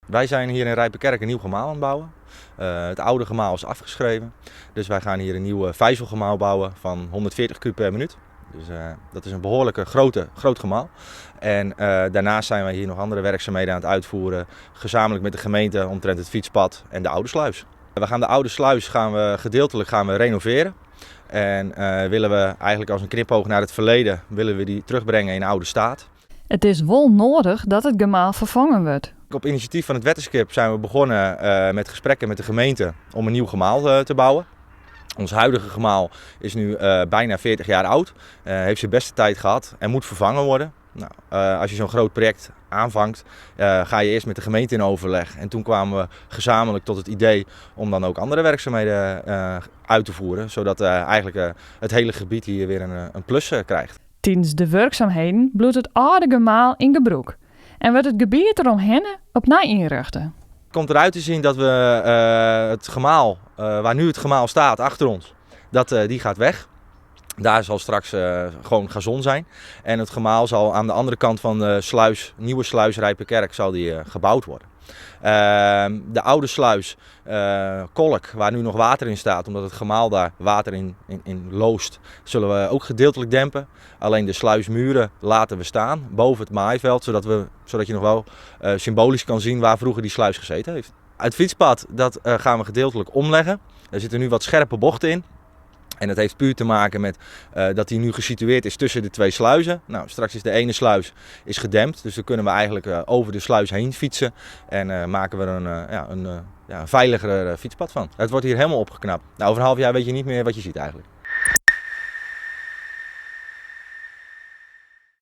Wij zijn hier in Rijperkerk een nieuw gemaal aan het bouwen. Het oude gemaal is afgeschreven. Dus wij gaan hier een nieuw vijzelgemaal bouwen van 140 kub per minuut. Dus dat is een behoorlijke groot gemaal. En daarnaast zijn wij hier nog andere werkzaamheden aan het uitvoeren. Gezamenlijk met de gemeente omtrent het fietspad en de oude sluis. We gaan de oude sluis gaan we gedeeltelijk gaan we renoveren. En willen we eigenlijk als een knipoog naar het verleden, willen we die terugbrengen in oude staat. It is wol nedich dat it gemaal ferfongen wurdt. Op initiatief van het Wetterskip zijn we begonnen met gesprekken met de gemeente om een nieuw gemaal te bouwen. Ons huidige gemaal is nu bijna 40 jaar oud, heeft zijn beste tijd gehad en moet vervangen worden. Als je zo'n groot project aanvangt, ga je eerst met de gemeente in overleg. En toen kwamen we gezamenlijk tot het idee om dan ook andere werkzaamheden uit te voeren. Zodat eigenlijk het hele gebied hier weer een plus krijgt. Tidens de wurkzaamheden bliuwt it âlde gemaal yn gebrûk. En wurdt it gebiet deromhinne opnij ynrjochte. Het komt eruit te zien dat we het gemaal, waar nu het gemaal staat achter ons, dat die gaat weg. Daar zal straks gewoon gazon zijn. En het gemaal zal aan de andere kant van de sluis, nieuwe sluis Rijperkerk, zal die gebouwd worden. De oude sluis, Kolk, waar nu nog water in staat, omdat het gemaal daar water in loost, zullen we ook gedeeltelijk dempen. Alleen de sluismuren laten we staan boven het maaiveld, zodat je nog wel symbolisch kan zien waar vroeger die sluis gezeten heeft. Het fietspad, dat gaan we gedeeltelijk omleggen. Er zitten nu wat scherpe bochten in. En dat heeft puur te maken met dat die nu gesitueerd is tussen de twee sluizen. Straks is de ene sluis gedempt, dus dan kunnen we eigenlijk over de sluis heen fietsen. En maken we er een veiliger fietspad van. Het wordt hier helemaal opgeknapt. Over een half jaar weet je niet meer wat je ziet eigenlijk.